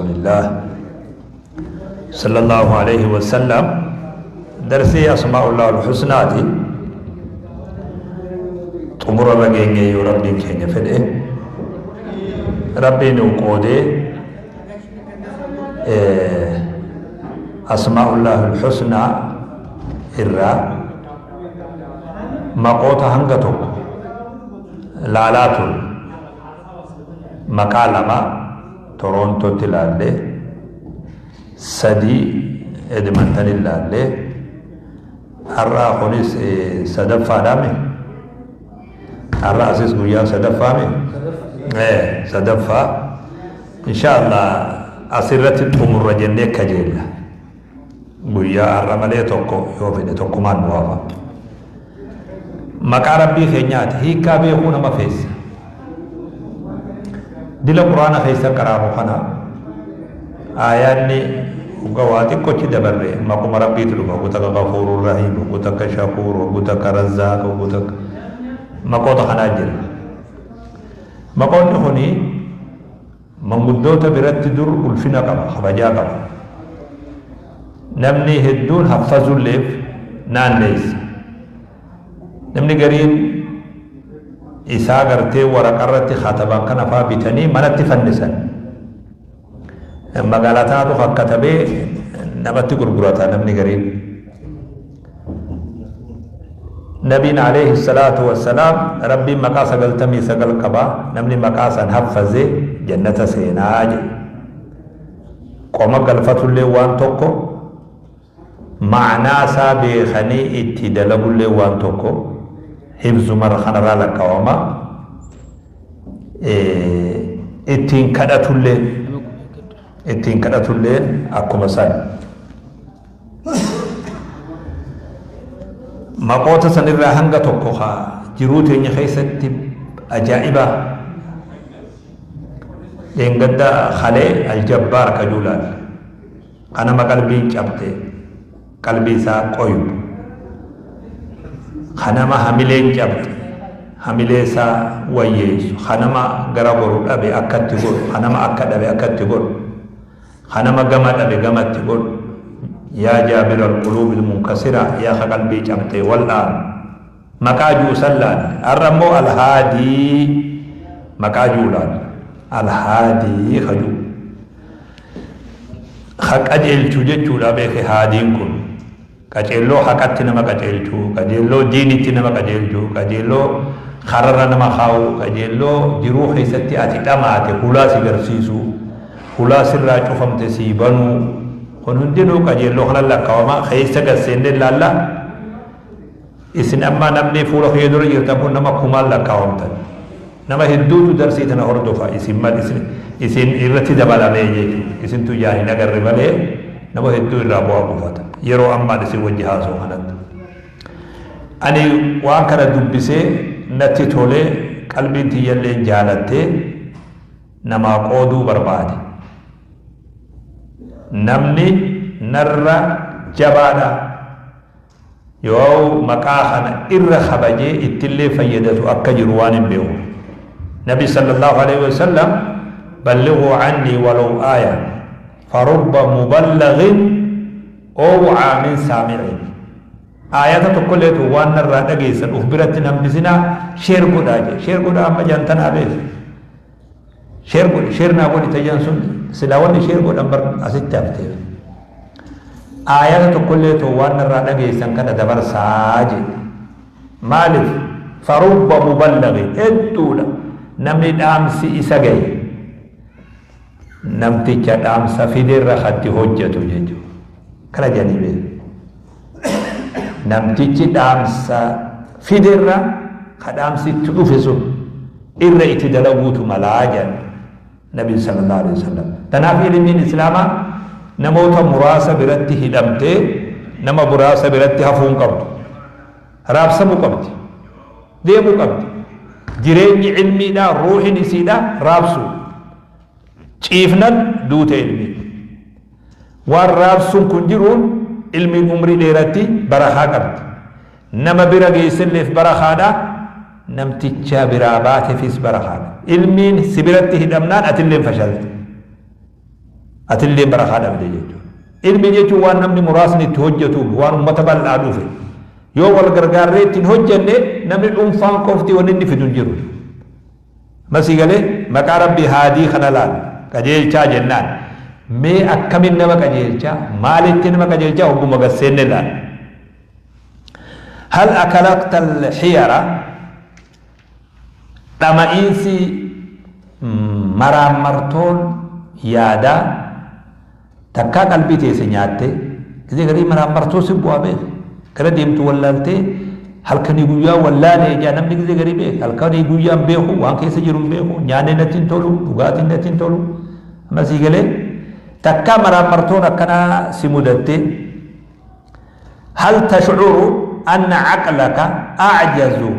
رسول الله صلى الله عليه وسلم. درسي أسماء الله الحسنى دي xumura irra geenye yoo Rabbiin keenya fedhe, Rabbiin nu qoodee asmaa'ullahi alhusnaa irraa maqoota hanga tokko laalaa ture. Maqaa lama Torontootti laallee, sadii Edmontonin laallee, har'aa kunis sadaffaadhaame. Har'a asis guyyaa sadaffaame, sadaffaa insha Allah asirratti xumurra jennee kajeella. Guyyaa har'a malee tokko yoo fedhe tokkumaan nu hafa. Maqaa Rabbii keenyaati hiikkaa beekuu nama feessa. Dila Quraana keessa qaraanu kana aayaanni hogga waa xiqqochi dabarre maquma Rabbiitu dhufa. Hoggu takka Gafuurur Rahiim, hoggu takka Shakuur, hoggu takka Razzaaq, hoggu takka maqoota kanaa jira. Maqoonni kuni manguddoota biratti dur ulfina qaba, kabajaa qaba. Namni hedduun haffazulleef naanneessa. Namni gariin isaa gartee waraqarratti kataban kana faa bitanii manatti fannisan. Magaalaa tanatu kakkatabee namatti gurgurata namni gariin. Nabiin alayhi salaatu wassalaam Rabbiin maqaa 99 qaba, namni maqaa san haffaze jannata seenaa jedhe. Qoma galfatullee waan tokko, ma'naa isaa beekanii itti dalagullee waan tokko, hifzuma kanarraa lakkaawama. Ittiin kadhatullee ittiin kadhatulleen akkuma san. Maqoota sanirraa hanga tokko haa jiruu teenya keessatti ajaa'iba. Dheengadda kalee Aljabbaar ka juulaal ka nama qalbiin cabte qalbii isaa qoyu, ka nama hamileen cabte hamilee isaa wayyeessu, ka nama gara goru dhabe akkatti godhu, ka nama akka dhabe akkatti godhu, ka nama gama dhabe gamatti godhu. Yaa jaabira alquluubi almunkasira, yaa ka qalbii cabte wal'aanu maqaa juu san laalle. Har'a immoo Alhaadii maqaa juu laalle. Alhaadii ka juu ka qajeelchu jechuudha. Beeke, haadiin kun qajeelloo haqatti nama qajeelchuu, qajeelloo diinitti nama qajeelchuu, qajeelloo kararra nama kaa'u, qajeelloo jiruu keessatti ati dhamaate hulaa si garsiisuu, hulaa sirraa cufamte sii banuu. Kun hundinuu qajeelloo kana lakkaawama. Keessa gasseennee laalla. Isin amma namni fuula kiyya dura jirtan kun nama kumaan lakkaawamtan. Nama hedduutu darsii tana hordofa. Isin mal isin isin irratti dabalamee jechuudha. Isintu ijaan hin agarre malee nama hedduu irraa bu'aa buufata yeroo ammaan isin wajji haasa'u kanatti. Ani waan kana dubbisee natti tolee, qalbiin tiyyallee jaalattee namaa qooduu barbaade. Namni narra jabaadha yoo maqaa kana irra kabajee ittillee fayyadatu akka jiru waan hin beeku. Nabi sallallahu alaihi wasallam ballighuu anni walau aaya farubba muballaghin aw'aa min saami'in. Aayata tokkolleetu waan narraa dhageessan uf biratti hin hambisinaa, share godhaa jedhe. Share godhaa amma jantanaa beeku. Share godhi, share naa godhi tajan sun silaa wanni share godhan bar asitti hafteef. Aayata tokkollee too waan narraa dhageessan kana dabarsaa jedhe. Maaliif? Farubba muballaghi, hedduudha namni dhaamsi isa gahe namticha dhaamsa fiderra katti hojjetu jechuudha. Kana jedhanii beeku. Namtichi dhaamsa fiderra ka dhaamsi itti dhufe sun irra itti dalaguutu malaa jedhan Nabiin sallallahu alaihi wasallam. Tanaaf ilmiin Islaamaa namoota muraasa biratti hidhamtee nama muraasa biratti hafuu hin qabdu. Raabsamuu qabdi. Deemuu qabdi. Jireenyi ilmiidhaa, ruuhin isiidhaa raabsuu. Ciifnan duute ilmiin. Waan raabsuun kun jiruun ilmiin umrii dheeratti, barakaa qabdi. Nama bira geesselleef barakaadha. Namticha biraa baatefis barakaadha. Ilmiin si biratti hidhamnaan atilleen fashalte. Atillee barakaa dhabde jechuudha. Ilmi jechuun waan namni muraasni itti hojjetu, waan ummata bal'aa dhufe. Yoo wal gargaarree ittiin hojjenne, namni dhuunfaan qofti wanni inni fidu hin jiru. Masii galee maqaa Rabbii Haadii kana laal, qajeelchaa jennaan. Mee akkamin nama qajeelchaa, maalitti nama qajeelchaa, hogguma gasseenne laal. Hal akalakta al-hiyara, dhama'iinsi maraammartoon yaadaa takkaa qalbii teesse nyaatte? Gisee garii maraammartoo si bu'aa beek, gara deemtu wallaaltee, halkanii guyyaa wallaalee ijaa namni gisee garii beek, halkanii guyyaan beeku, waan keessa jiru hin beeku, nyaanni natti hin tolu, dhugaatiin natti hin tolu. Amma sii galee takkaa maraammartoon akkanaa si mudatte? Hal tashcuru anna caqlaka acjazu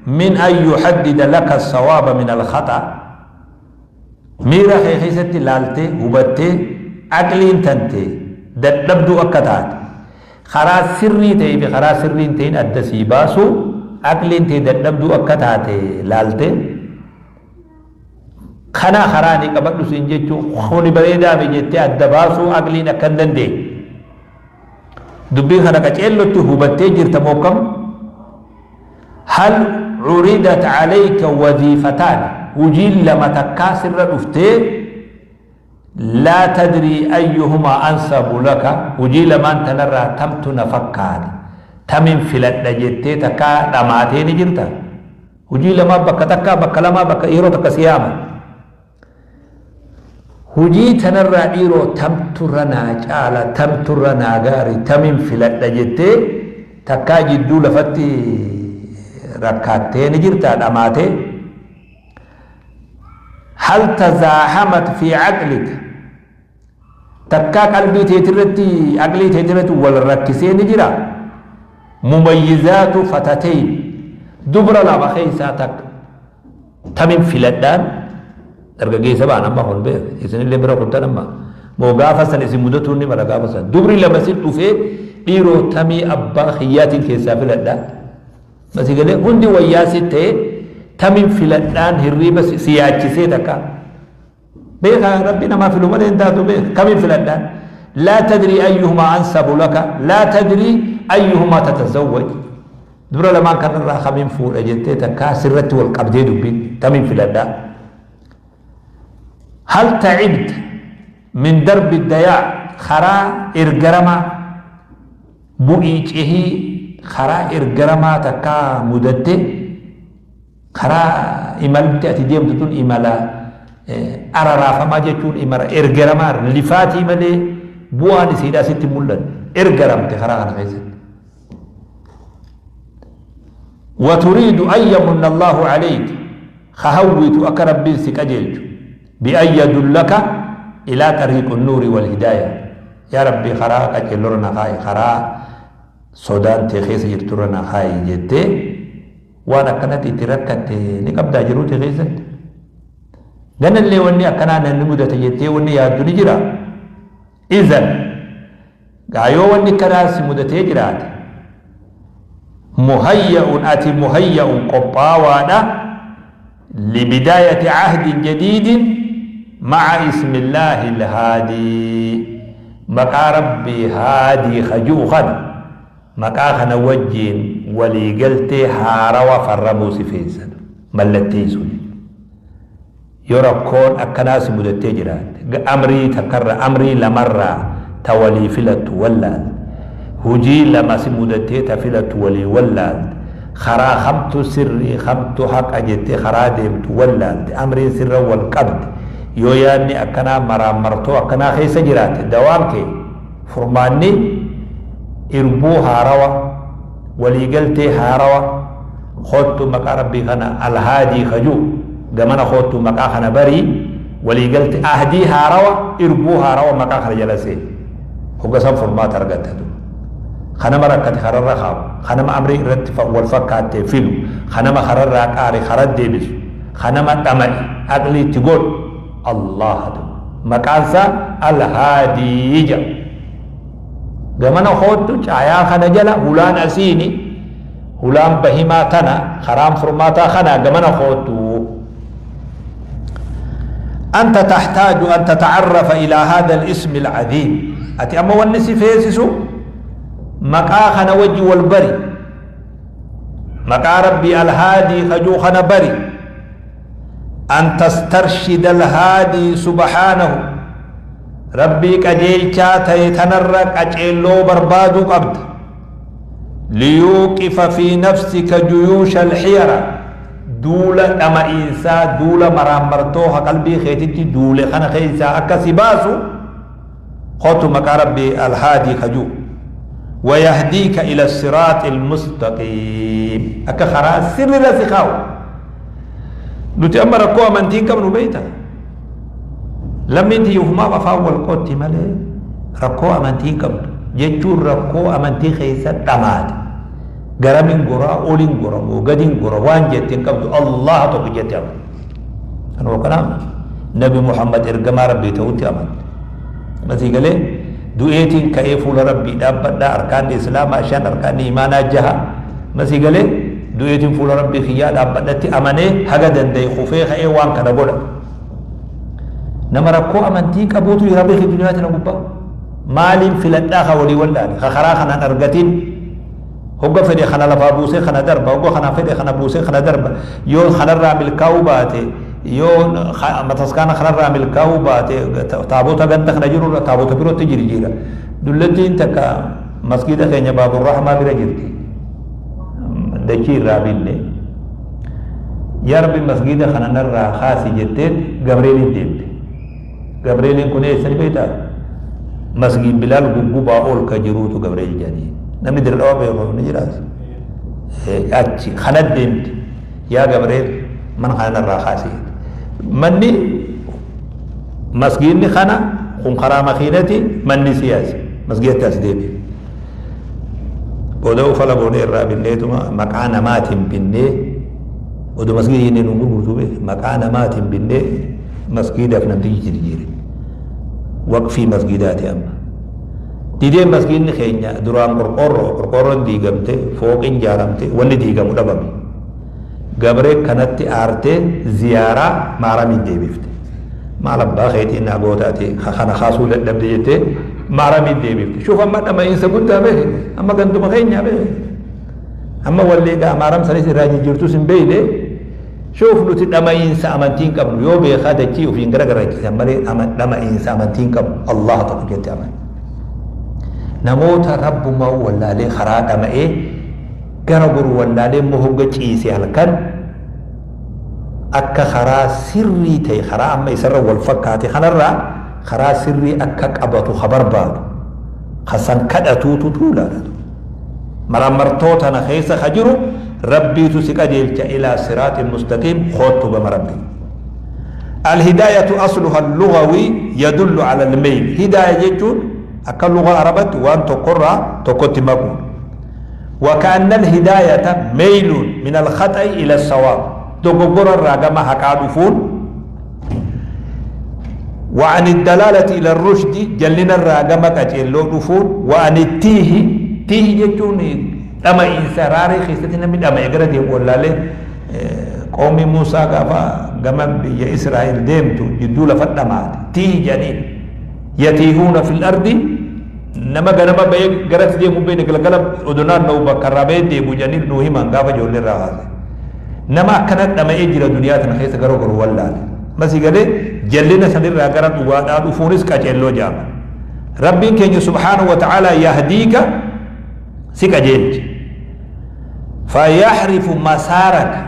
min an yuhaddida laka sawaaba min alkhaxa? Miira kee keessatti laaltee hubattee, aqliin tantee dadhabduu akka taate, karaa sirrii ta'ee fi karaa sirrii hin ta'in adda sii baasuu aqliin tee dadhabduu akka taate laaltee, kana karaa ni qabadhu siin jechuu, kuni bareedaami jettee adda baasuu aqliin akka hin dandeenye dubbii kana qaceellotti hubattee jirta moo akkam? Hal curidat calayka waziifataan, hujiin lama takkaa sirra dhuftee, laa tadrii ayyuhumaa ansabu laka, hujii lamaan tanarraa tamtu na fakkaata, tamin filadha jettee takkaa dhamaatee ni jirta? Hujii lamaa bakka takkaa, bakka lamaa, bakka yeroo takka si yaaman, hujii tanarraa dhiiroo tamturra naa caala, tamturra naa gaari, tamin filadha jettee takkaa jidduu lafatti rakkaattee ni jirtaa, dhamaatee? Hal tazaahamat fi caqlika, takkaa qalbii teetirratti, aqlii teetirratti wal rakkisee ni jira mumayyizaatu fatateyn, dubra lama keessaa takka tamin filadhaan? Dargaggeessa ba'an amma kun beek, isinillee bira kuttan amma moo gaafa san isin mudatuun ni mala. Gaafa san dubri lama sin dhufee, dhiiroo tamii abbaa kiyyaatiin keessaa filadhaa, masi galee hundi wayyaa si ta'e, tamin filadhaan hirriiba si yaachisee takka beeka? Rabbi namaa filu malee hin taatu. Beeka kamin filadhaan, laa tadrii ayyuhumaa ansabu laka, laa tadrii ayyuhumaa tatazawwaj, dubra lamaan kanarraa kamiin fuudha jettee takkaa sirratti wal qabdee dubbiin tamiin filadhaa? Hal tacibta min darbi dayaa, karaa ergaramaa, bu'ii cehii karaa ergaramaa takkaa mudatte? Karaa imalti ati deemtu tun imala araraafamaa jechuun imala ergaramaa lifaatii malee bu'aan isiidhaa sitti mul'anne, ergaramte karaa kana keessatti. وتريد أن يمن الله عليك، خهوت أكا ربي سكجلت بأن يدلك إلى طريق النور والهداية، يا ربي خرا قجلرنا خاي، خرا سودان تخيس جرترنا خاي جتة، waan akkanatti itti rakkatte ni qabdaa jiruuti keessatti? Ganallee wanni akkanaa namni mudate jettee wanni yaaddu ni jira? Izan gaayoo wanni akkanaa si mudatee jiraate, muhayya'un, ati muhayya'un, qophaawaadha, libidaayati cahdin jadiidin maca ismillaahi ilhaadii, maqaa Rabbii Haadii kaju'u kana, maqaa kana wajjiin walii galtee haarawa farramuu si feessan, mallatteessuu jechuudha. Yoo rakkoon akkanaa si mudattee jiraatte, amrii takkarra, amrii lamarraa ta walii filattu wallaalte, hujii lama si mudattee ta filattu walii wallaalte, karaa kamtu sirrii, kamtu haqa jettee karaa deemtu wallaalte, amriin sirra wal qabde, yoo yaadni akkanaa maraammartoo akkanaa keessa jiraatte, dawaan kee, furmaanni, irbuu haarawa, waliigaltee haarawa, koottu maqaa Rabbii kana Alhaadii kaju gamana koottu, maqaa kana barii, waliigalte ahdii haarawa, irbuu haarawa maqaa kana jala seeni. Hogga san furmaata argatta. Kanama rakkate kararra kaawu, kanama amrii irratti wal fakkaatte filu, kanama kararraa qaare kara deebisu, kanama dhama'e aqlii itti godhu Allahatu. Maqaan isaa Alhaadii jedha. Gamana koottu, caayaa kana jala hulaan asiini, hulaan bahimaa tana, karaan furmaataa kana, gamana koottu. أنت تحتاج أن تتعرف إلى هذا الاسم العظيم. أتي أما ونسي فيسسو مقا خنا وجه والبري مقا ربي الهادي خجو خنا بري أن تسترشد الهادي سبحانه ربي قجيلچا تيتنر قجيلو بربادو قبد ليوقف في نفسك جيوش الحيرة دولة أما إنسا دولة مرامرتوها قلبي خيتتي دولة خنا خيسا أكسباسو خطو مقا ربي الهادي خجو ويهديك إلى الصراط المستقيم أكا خرا سر رسخاو نتي أما ركو أمانتين كم نبيتا لم ينتي يفما بفاول قوتي مالي ركو أمانتين كم جتشور ركو أمانتين خيسا تماد غرامين غرا أولين غرا وغدين غرا وان جتين كم الله توك جتي أمان أنا وكلام نبي محمد إرجما ربي توتي أمان مسي قال du'eetiin ka'ee fuula rabbii dhaabbadha arkaan islaamaa shan arkaan imaanaa jaha masii galee du'eetiin fuula rabbii kiyyaa dhaabbadhatti amanee haga danda'e kufee ka'ee waan kana godha nama rakkoo amantii qabuutu jira beekii duniyaa tana gubbaa maaliin filadhaa ka walii wallaale ka karaa kanaan argatiin hogga fedhe kana lafaa buusee kana darba hogga kana fedhe kana buusee kana darba yoo kanarraa milkaa'uu baate yoo mataskaana kanarraa milkaa'uu baate taabota ganda kana jirurra taabota birootti jirjiira dullattiin takka masgiida keenya baaburrahmaa bira jirti dachii irraa binne yaa rabbi masgiida kana narraa kaasi jetteen gabreeliin deemte gabreeliin kun eessani beektaa masgiid bilaal guggubaa ol ka jiruutu gabreel jedhanii namni dirqama beeku ni jiraas achi kana deemte yaa gabreel mana kana narraa kaasi manni masgiidni kana kun karaa makiinati manni siyaasi masgiidatti as deebi booda ufala goonee irraa binneetuma maqaa namaatiin binnee oduu masgiida jennee nu gurgurtuu beek maqaa namaatiin binnee masgiidaaf namtichi jijjiire waqfii masgiidaati amma didee masgiidni keenya duraan qorqorroo qorqorroon diigamte fooqin jaaramte wanni diigamu dhabame gabree kanatti aartee ziyaaraa maaramiin deebifte maal abbaa keetii naa gootaati kana kaasuu dadhabde jettee maaramiin deebifte shuuf amma dhama'iinsa guddaa beeke amma ganduma keenya beeke amma walleegaa maaram sanis irraa jijjiirtus hin beekne shuuf nuti dhama'iinsa amantiin qabnu yoo beekaa dachii ofiin gara garachiisan malee dhama'iinsa amantiin qabnu Allah tokko jette aman namoota rabbumaa wallaalee karaa dhama'ee gara goru wallaalee immoo hogga ciise halkan akka karaa sirrii ta'e karaa amma isarra wal fakkaate kanarraa karaa sirrii akka qabatu ha barbaadu kasan kadhatuutu tuulaadhatu maraammartoota na keessa ka jiru rabbiitu si qajeelcha ilaa siraatin mustaqiim koottu gama rabbii الهداية أصلها اللغوي يدل على الميل هداية جتون أكل لغة عربت وأن تقرأ تقوت مقول وكأن الهداية ميل من الخطأ إلى الصواب دغغر الرقم حقادفون وعن الدلالة إلى الرشد جلنا الرقم كجلو دفون وعن التيه تيه جتون أما إنسراري خيستنا من أما يقرد ولا له قوم موسى قفا قام بيا إسرائيل ديمتو جدو لفتنا تيه جنين يتيهون في الأرض nama ganama bahee garatti deemu beekne galgala odonaan na'u bakka irraa bahee deemu jedhanii nuu himan gaafa ijoollee irraa haase. Nama akkana dhama'ee jira duniyaa tana keessa garuu garuu wallaale. Masii galee jallina sanirraa gara dhugaadhaa dhufuunis qaceelloo jaama. Rabbiin keenya subhaanahu wa ta'aalaa yahdiika si qajeelche. Fayaxrifu masaaraka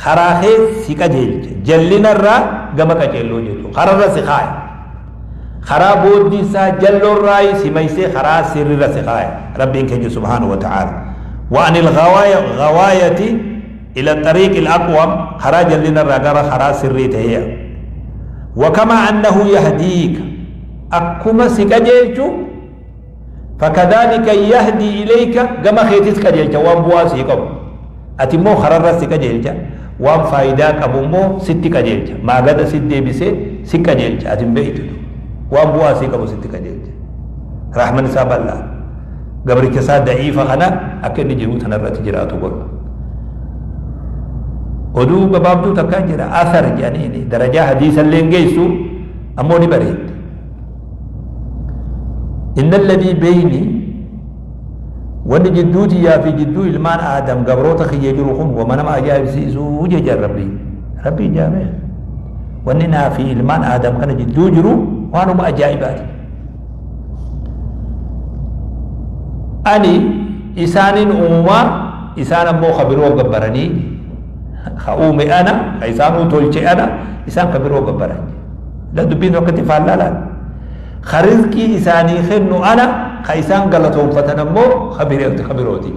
karaa kee si qajeelche jallina irraa gama qaceelloo jechuudha. Kararra si kaaya. Karaa booddii isaa jalloorraa si maysee karaa sirriirra si kaaya. Rabbiin keenya subhaanahu wa ta'aalaa. وعن الغواية غواية إلى الطريق الأقوم خراج لنا الرجال خرا سري تهي وكما أنه يهديك أكما سكجيتو فكذلك يهدي إليك كما خيتي سكجيتو وان بواسيكم أتمو خرر سكجيتو وان فايداك أبو مو ست كجيتو ما قد ست بسي سكجيتو أتم بيتو وان بواسيكم ست كجيتو رحمن ساب الله قبرك سا ضعيفة خنا أكن جروت نرى تجراتو قول oduu gabaabduu takkaan jira asar jedhaniini darajaa hadiisa illee geessu Ammoo ni bareeddi. Inna alladhii beeyni wanni jidduu tiyyaa fi jidduu ilmaan Aadam gabroota kiyya jiru kun wama nama ajaa'ibsiisuu jecha Rabbiin. Rabbiin jaamee. Wanni naa fi ilmaan Aadam kana jidduu jiru waanuma ajaa'ibaati. Ani isaanin uumaa, isaan ammoo ka biroo gabbaranii, ka uume ana, ka isaanuu tolche ana, isaan ka biroo gabbaran. La dubbiin akkatti faallaa laal. Ka rizqii isaanii kennu ana, ka isaan galatoonfatan ammoo ka birooti.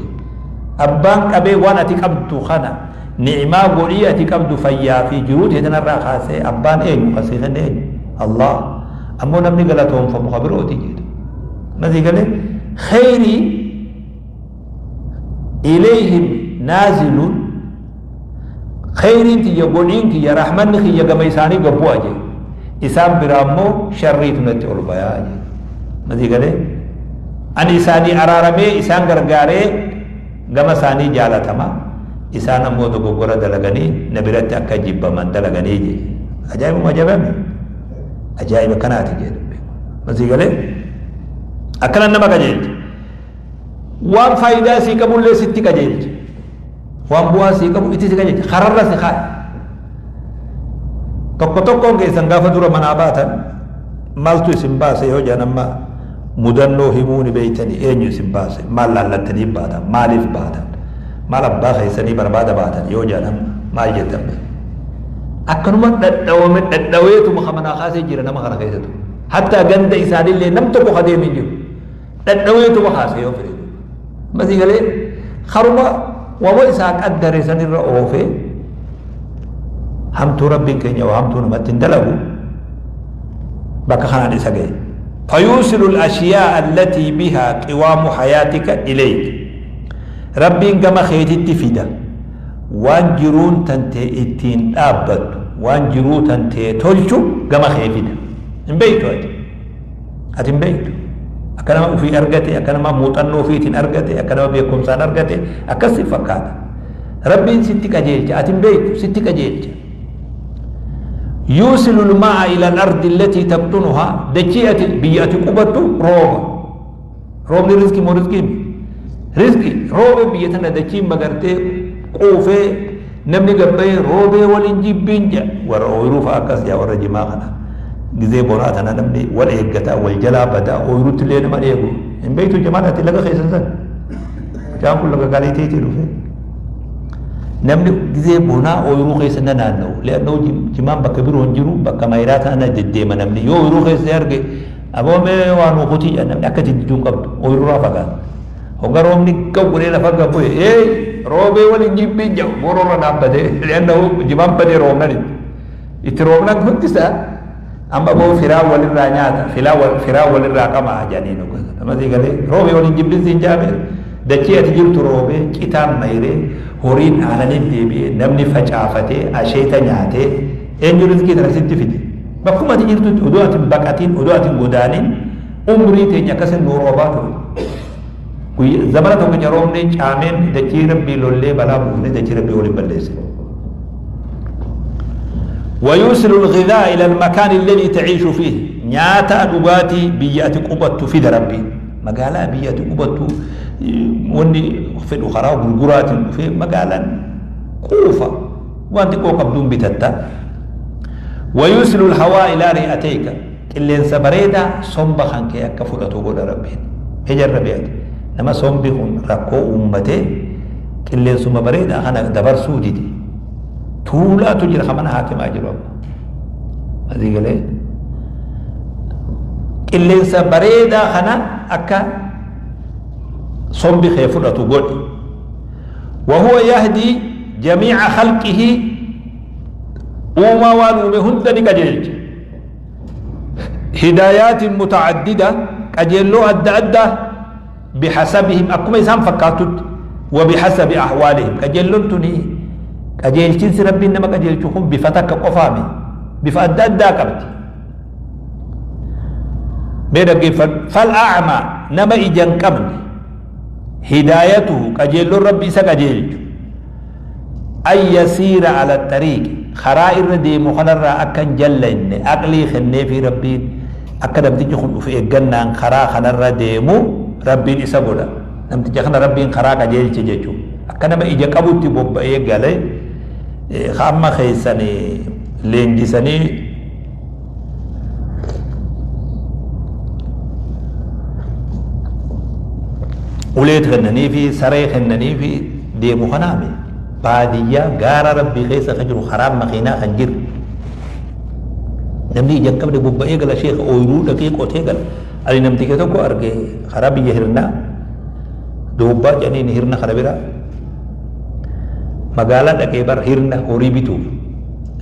Abbaan qabee waan ati qabdu kana ni'imaa godhii ati qabdu fayyaa fi jiruu tee tanarraa kaasee abbaan eenyu ka sii kenne eenyu? Allah. Ammoo namni galatoonfamu ka birooti jedhu. Masii galee kheyrii ilayhim naazilun, kheyriin tiyya, godhiin kiyya, rahmanni kiyya gama isaanii gad bu'a jedhe. Isaan biraa immoo sharriitu natti ol bayaa jedhe. Masii galee ani isaanii araaramee isaan gargaaree gama isaanii jaalatama, isaan ammoo dogoggora dalaganii na biratti akka jibbaman dalaganii jedhe. Ajaa'ibuma ajaa'ibame, ajaa'iba kanaati jedhe. Masii galee akkana nama qajeelcha. Waan faayidaa sii qabullee sitti qajeelcha. Waan bu'aa sii qabu itti si qajeelcha. Kararra si kaa'e. Tokko tokkoon keessan gaafa dura manaa baatan maaltu isin baase yoo jedhan, amma mudannoo himuu ni beeytanii, eenyu isin baase, maal laallattanii baatan, maaliif baatan, maal abbaa keessanii barbaada baatan yoo jedhan maal jettan bee? Akkanuma dhadhawame dhadhaweetuma ka manaa kaasee jira nama kana keessattu. Hattaa ganda isaanillee nam tokko ka deeme hin jiru. Dhadhaweetuma kaase yoo fedhe. Masii galee karuma wama isaa qaddare sanirra oofee, hamtuu Rabbiin keenya waa hamtuu namatti hin dalagu, bakka kanaan isa gahe. Fayuusilu al-ashiyaa allatii bihaa qiwaamu hayaatika ilayk. Rabbiin gama keetitti fida. Waan jiruun tantee ittiin dhaabbattu, waan jiruu tantee tolchu gama kee fida. Hin beektu ati. Ati hin beektu. Akka nama ofii argate, akka nama muuxannoo ofiitiin argate, akka nama beekumsaan argate, akkas si fakkaata. Rabbiin sitti qajeelcha, ati hin beektu, sitti qajeelcha. Yuusilu lma'a ila al-ardi allatii taqxunuhaa, dachii ati biyya ati qubattu rooba. Roobni rizqii moo rizqii miti? Rizqii. Roobee biyya tana dachiin magartee quufee namni gabbayee roobee waliin jibbiin jedha. Warra ooyiruu fa'a akkas jedha, warra jimaa kana. Gizee bonaa tana namni wal eeggataa, wal jalaa badaa, ooyiruutti illee nama eegu. Hin beektu jamaan ati laga keessan san. Mucaan kun laga gaaliitiitii dhufe. Namni gizee bonaa ooyiruu keessa na naanna'u. Le'annoo jimaan bakka biroo hin jiru, bakka mayiraa tana deddeema namni. Yoo ooyiruu keessa arge, aboo mee waa nuu kutii jedha, namni akka itti diduu hin qabdu. Ooyiruurraa fagaata. Hogga roobni gaw godhee lafa gad bu'e, ee roobee waliin jibbiin jedhu boroorra dhaabbatee, le'annoo jimaan badee roobnan itti. Itti roobnan hundisaa amma boo firaa walirraa nyaata, firaa walirraa qamaa jedhanii nu gosa. Namasii galee roobee waliin jibbin siin jaamee dachee ati jirtu roobee citaan mayree horiin aananiin deebi'ee namni facaafatee asheeta nyaatee eenyu rizqii tana sitti fide. Bakkuma ati jirtutti odoo ati hin baqatiin, odoo ati hin godaanin, umrii teenya akkasin nuu roobaa ture. Guyya zamana tokkicha roobnee caameen dachii Rabbii lollee balaa buufnee dachii Rabbii waliin balleessine. ويوصل الغذاء إلى المكان الذي تعيش فيه، nyaata dhugaatii biyya ati qubattu fida Rabbiin. Magaalaa biyya ati qubattu wanni fedhu karaa gurguraatiin dhufee magaalaan quufa, waan xiqqoo qabduun bitatta. ويوصل الهواء إلى رئتيك، qilleensa bareedaa somba kan kee akka fudhatu godha Rabbiin. Mee jarrabi ati nama sombi kun rakkoo uummatee qilleensuma bareedaa kana dabarsuu dide. Tuulaatu jira kan mana haakimaa jiru amma. Asii galee qilleensa bareedaa kana akka sombi kee fudhatu godhi. وهو يهدي جميع خلقه، uumaa waan uume hunda ni qajeelcha. هدايات متعددة، qajeelloo adda addaa، بحسبهم، akkuma isaan fakkaatutti، وبحسب أحوالهم. Qajeelloon tuni, qajeelchinsi Rabbiin nama qajeelchu kun bifa takka qofaami, bifa adda addaa qabdi. Mee dhaggeeffadhu. فالأعمى، nama ija hin qabne، هدايته، qajeelloon Rabbi isa qajeelchu، أن يسير على الطريق Karaa irra deemu kanarraa akka hin jallanne aqlii kenneefii Rabbiin, akka namtichi kun uf eeggannaan karaa kanarra deemu Rabbiin isa godha. Namticha kana Rabbiin karaa qajeelche jechuudha. Akka nama ija qabutti bobba'ee gale ka amma keessan leenjisanii ulee kennanii fi saree kennanii fi deemu kanaami. Baadiyyaa gaara Rabbii keessa kan jiru, karaan makiinaa kan jiru, namni ija hin qabne bobba'ee gala, sheeka ooyiruu dhaqee qotee gala. Ani namticha tokko arge karaa biyya Hirnaa, Doobbaa jedhaniin, Hirna kana bira, magaalaa dhaqee bar Hirna horii bituuf.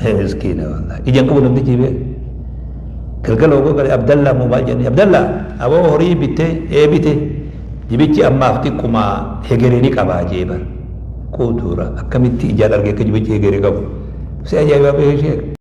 Miskiina, wallahi ija hin qabu namtichi. Bee galgala ogoo gale, Abdallaa moo maal jedhanii, "Abdallaa aboo, horii bittee?" "Ee, bite. Jibichi ammaaf xiqquma, hegeree ni qabaa," jee bar. Quutuura akkamitti ijaan arge akka jibichi hegeree qabu si ajaa'ibaa, beekee sheeka.